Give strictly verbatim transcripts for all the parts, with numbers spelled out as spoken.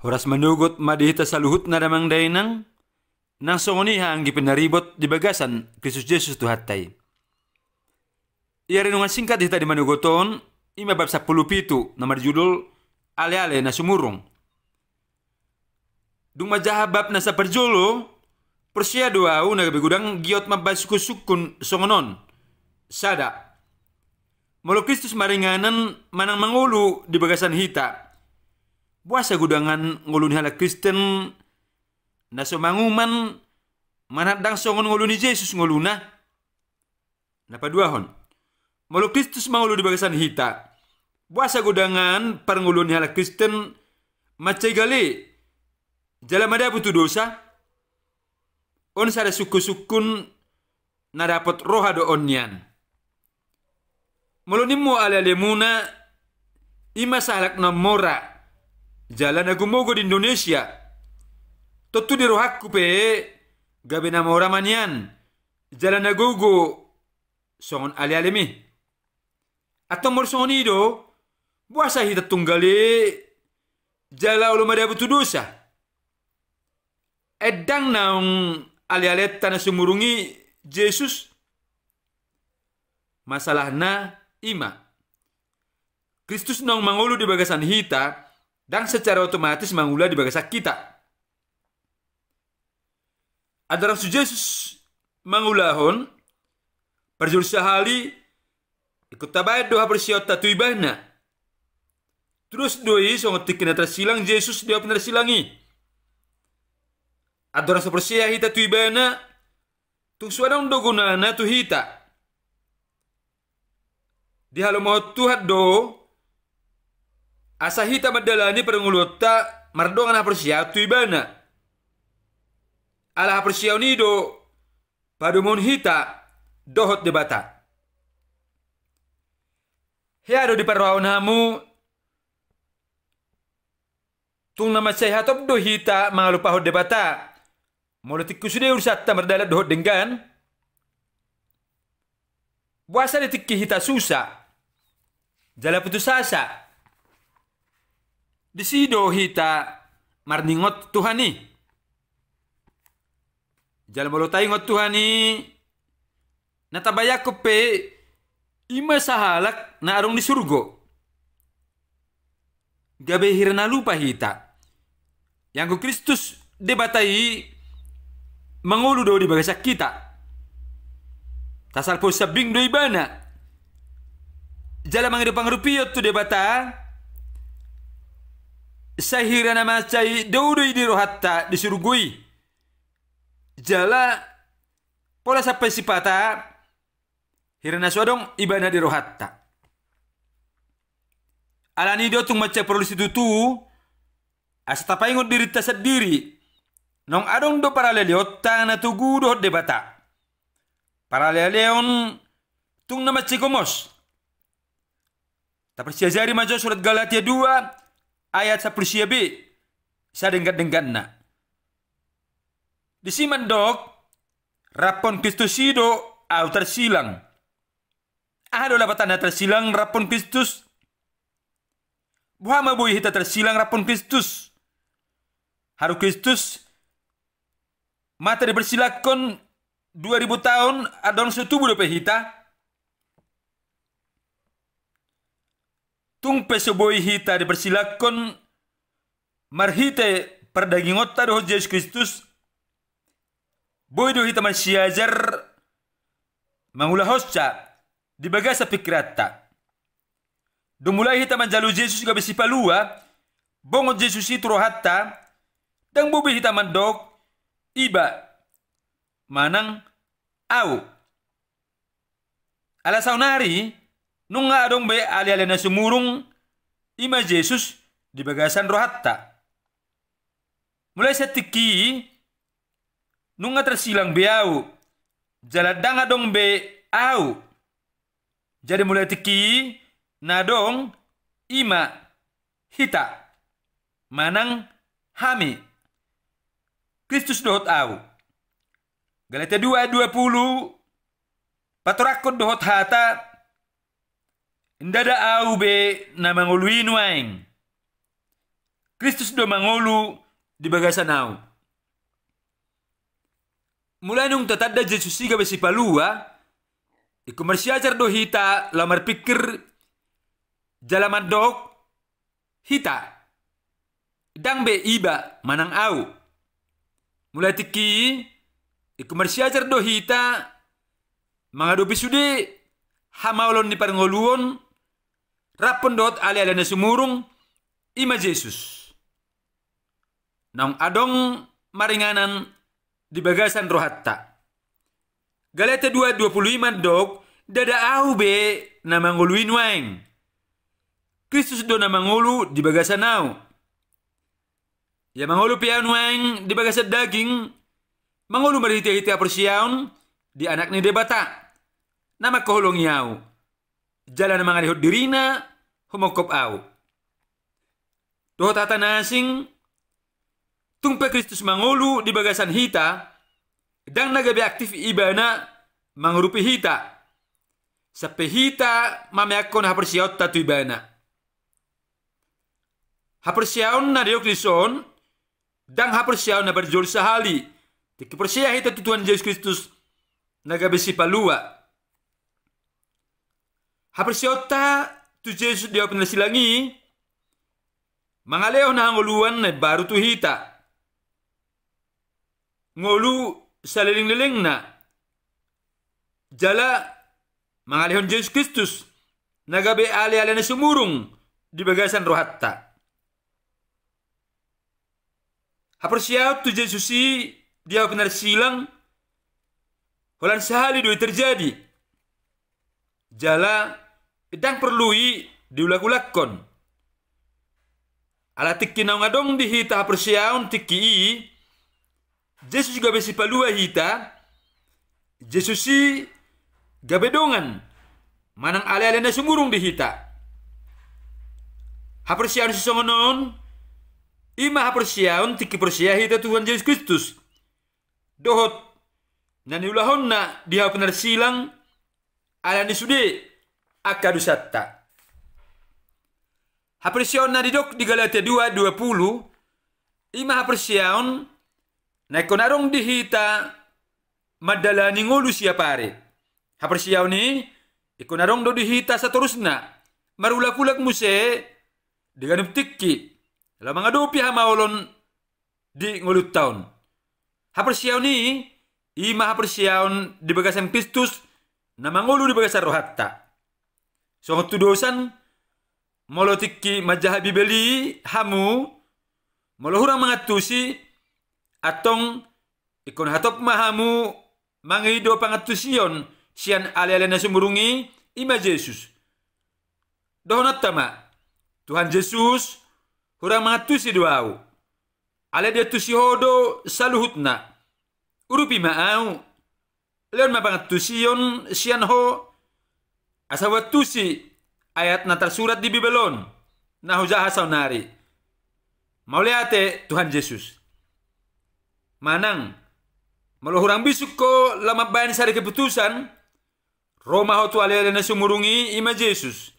Horas manogot ma di hita saluhutna damang dainang, nang songon i anggi pinaribot di bagasan Kristus Jesus Tuhanta i. Ia renungan singkat di hita di manogot on, i ma bab sampulu pitu, na marjudul Ale-ale na sumurung. Dung manjaha bab na saparjolo, porsea do ahu na gabe godang giot mambahen sungkun-sungkun songon on. Sada. Molo Kristus maringanan manang mangolu di bagasan hita, boasa godangan ngolu ni halak Kristen na so manguman manang ndang songon ngolu ni Jesus ngoluna? Na paduahon, molo Kristus mangolu di bagasan hita, boasa godangan parngoluon ni halak Kristen mansai gale jala madabu tu dosa? On sada sungkun-sungkun na dapot roha do on nian. Molo nimmu ale-alemuna, i ma sahalak na mora jala na gumogo di Indonesia. Tontu di rohangku pe gabe na mora ma nian jala na gogo songon ale-alemi. Antong molo songon i do, boasa hita tung gale jala olo madabu tu dosa? Ai ndang naung ale-alenta na sumurung i Jesus? Masalahna i ma, Kristus naung mangolu di bagasan hita, ndang secara otomatis mangula di bagasan hita. Andorang so Jesus mangulahon, parjolo sahali, ingkon tabahen do haporseaonta tu Ibana. Tudos do i songon tingki na tarsilang Jesus di api na tarsilang i. Andorang so porsea hita tu Ibana, tung so adong do gonana tu hita. Dihalomohon Tuhan do asa hita mandalani parngoluonta mardongan haporseaon tu Ibana. Ala haporseaon i do padomuhon hita dohot Debata. Hea do diparrohahon hamu, tung na mansai hatop do hita mangalupahon Debata molo tingki sude urusanta mardalan dohot denggan? Boasa di tingki hita susa jala putus asa, disi do hita marningot Tuhan i? Jala molo taingot Tuhan i, na tabayangkon pe, i ma sahalak na adong di surgo. Gabe hira na lupa hita. Ianggo Kristus Debata i mangolu do di bagasan hita. Tasalpu sambing do Ibana jala mangido pangurupion tu Debata, sai hira na mansai dao do i di rohanta di surgo i. Jala pola sampe sipata, hira na so adong Ibana di rohanta. Alani do tung mansai porlu situtu asa tapaingot dirinta sandiri, naung adong do paralealeonta na togu dohot Debata. Paralealeon tung na mansai gomos. Taparsiajari ma jo surat Galatia dua ayat sampulu sia b, sadenggan-dengganna. Disi mandok, raphon Kristus i do ahu tarsilang. Aha do lapatanna tarsilang raphon Kristus? Boha ma boi hita tarsilang raphon Kristus? Haru Kristus mate diparsilangkon dua ribu taon, andorang so tubu dope hita? Tung pe so boi hita diparsilangkon marhite pardagingonta dohot Jesus Kristus, boi do hita marsiajar mangulahonsa di bagasan pingkiranta. Dung mulai hita manjalo Jesus gabe sipalua, bongot Jesus i tu rohanta, ndang boi be hita mandok iba manang au. Ala saonari, nunga adong be ale-ale na sumurung, i ma Jesus, di bagasan rohanta. Mulai sian tingki i, nunga tarsilang be au, jala ndang adong be au. Jadi mulai tingki i, na adong, i ma hita manang hami, Kristus dohot au. Galatia dua ayat dua pulu, patorangkon dohot hata, ndada au be na mangolu i nuaeng. Kristus do mangolu di bagasan ahu. Mulai naung tatanda Jesus i gabe Sipalua, ingkon marsiajar do hita laho marpingkir jala mandok hita, ndang be iba manang ahu. Mulai tingki i, ingkon marsiajar do hita mangadopi sude hamaolon ni parngoluon, rap dohot aleale na sumurung, i ma Jesus. Naung adong maringanan di bagasan rohanta. Galatia dua dua puluh lima mandok, ndada ahu be na mangolu i nuaeng. Kristus do na mangolu di bagasan ahu. Ia mangolu pe ahu nuaeng di bagasan daging, mangolu marhitehite haporseaon di Anak ni Debata, na manghaholongi ahu, jala na mangalehon dirina humongkop ahu. Dohot hata na asing, tung pe Kristus mangolu di bagasan hita, ndang na gabe aktif ibana mangurupi hita, sampe hita mameakkon haporseaonta tu ibana. Haporseaon na didok dison, ndang haporseaon na parjolo sahali, tingki porsea hita tu Tuhan Jesus Kristus na gabe Sipalua. Haporseaonta tu Jesus di ahu pinarsilang i, mangalehon hangoluan na imbaru tu hita. Ngolu salelenglelengna. Jala mangalehon Jesus Kristus, na gabe aleale na sumurung di bagasan rohanta. Haporseaon tu Jesus i di ahu pinarsilang, holan sahali do i terjadi. Jala ndang porlu i diulak-ulakkon. Ala tingki naung adong di hita haporseaon tingki i, Jesus gabe Sipalua hita, Jesus i gabe dongan manang aleale na sumurung di hita. Haporseaon sisongon on, i ma haporseaon tingki porsea hita tu Tuhan Jesus Kristus. Dohot na niulahonna di ahu pinarsilang, ala ni sude angka dosanta. Haporseaon na didok di Galatia dua dua puluh, i ma haporseaon na ingkon adong di hita mandalani ngolu siap ari. Haporseaon i ingkon adong do di hita satorusna, marulak-ulak muse di ganup tingki, laho mangadopi hamaolon di ngolunta on. Haporseaon i, i ma haporseaon di bagasan Kristus, na mangolu di bagasan rohanta. Songon tudosan, molo tingki manjaha Bibel i hamu, molo hurang mangantusi, antong ingkon hatop ma hamu mangido pangantusion sian aleale na sumurung i, i ma Jesus. Dohononta ma, Tuhan Jesus, hurang mangantusi do ahu. Alai diantusi Ho do saluhutna. Urupi ma ahu. Lehon ma pangantusion sian Ho, asa huantusi ayat na tarsurat di Bibel on, na hujaha saonari. Mauliate Tuhan Jesus. Manang, molo hurang bisuk ho laho mambaen sada keputusan, ro ma ho tu aleale na sumurung i, i ma Jesus.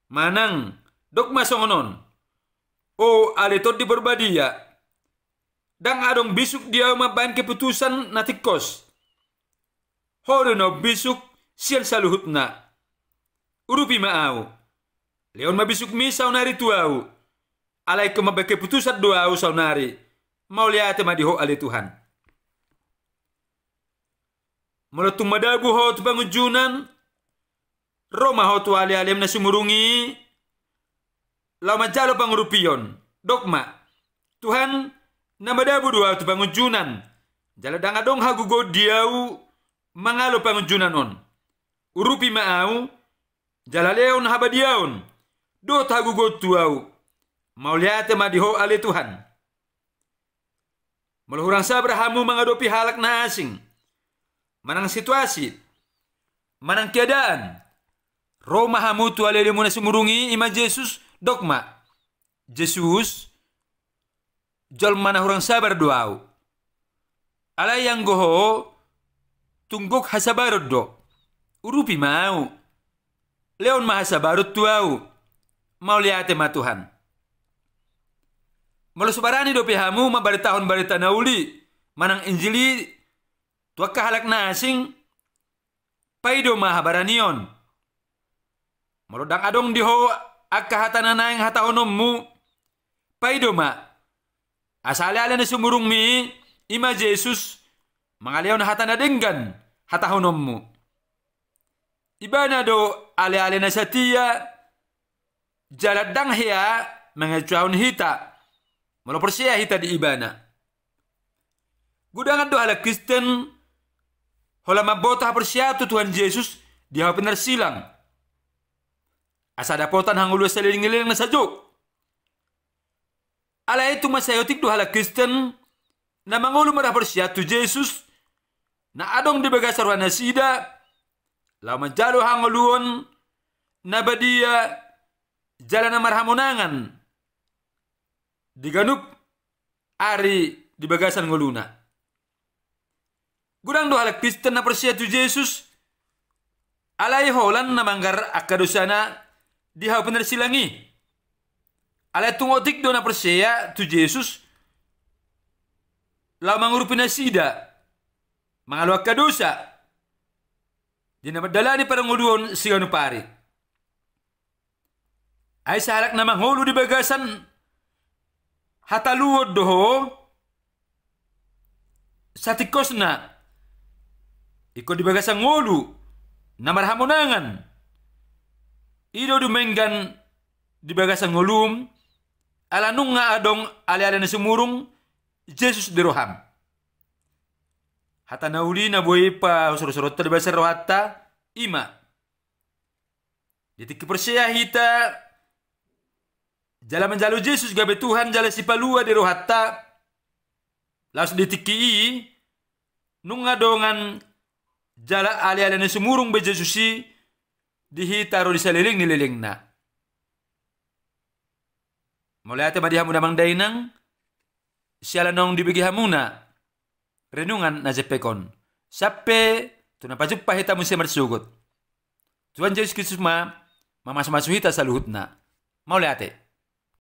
Manang, dok ma songon on: O ale Tondi Porbadia, ndang adong bisuk di ahu mambaen keputusan na tingkos. Ho do na umbisuk sian saluhutna. Urupi ma ahu. Lehon ma bisukmi saonari tu ahu. Alai ingkon mambaen keputusan do ahu saonari. Mauliate ma di Ho ale Tuhan. Molo tung madabu ho tu pangunjunan, ro ma ho tu alealem na sumurung i, laho manjalo pangurupion. Dok ma: Tuhan, na madabu do ahu tu pangunjunan, jala ndang adong hagogoon di ahu mangalo pangunjunan on. Urupi ma ahu, jala lehon habadiaon dohot hagogoon tu ahu. Mauliate ma di Ho ale Tuhan. Molo hurang sabar hamu mangadopi halak na asing, manang situasi, manang keadaan, ro ma hamu tu alealemu na sumurung i, i ma Jesus, dok ma: Jesus, jolma na hurang sabar do ahu. Alai anggo Ho, tung gok hasabaron do. Urupi ma ahu. Lehon ma hasabaron tu ahu. Mauliate ma Tuhan. Molo so barani dope hamu mambaritahon barita na uli manang Injil i tu angka halak na asing, paido ma habaranion. Molo ndang adong di ho angka hata na naeng hatahononmu, paido ma. Asa ale-ale na sumurungmi, i ma Jesus, mangalehon hata na denggan hatahononmu. Ibana do ale-ale na satia, jala ndang hea mangancuahon hita molo porsea hita di Ibana. Godang do halak Kristen holan mamboto haporseaon tu Tuhan Jesus di hau pinarsilang, asa dapotan hangoluan saleleng ni lelengna sajo. Alai tung mansai otik do halak Kristen na mangolu marhaporseaon tu Jesus, na adong di bagasan rohanasida, laho manjalo hangoluan na badia jala na marhamonangan di ganup ari di bagasan ngoluna. Godang do halak Kristen na porsea tu Jesus, alai holan na manggarar angka dosana di hau pinarsilang i. Alai tung otik do na porsea tu Jesus laho mangurupi nasida mangalo angka dosa di na mandalani parngoluon siganup ari. Ai sahalak na mangolu di bagasan hataluon do ho, satingkosna ingkon di bagasan ngolu na marhamonangan. I do dumenggan di bagasan ngolum, ala nunga adong ale-ale na sumurung Jesus di roham. Hata na uli na boi pasorsoronta di bagasan rohanta, i ma di tingki porsea hita jala manjalo Jesus gabe Tuhan jala Sipalua di rohanta, laos di tingki i nunga dongan jala ale-ale na sumurung be Jesus i di hita ro di saleleng ni lelengna. Mauliate ma di hamu damang dainang, siala naung dibege hamuna renungan na jempek on. Sampe tu na pajumpa hita muse marsogot. Tuhan Jesus Kristus ma mamasumasu hita saluhutna. Mauliate.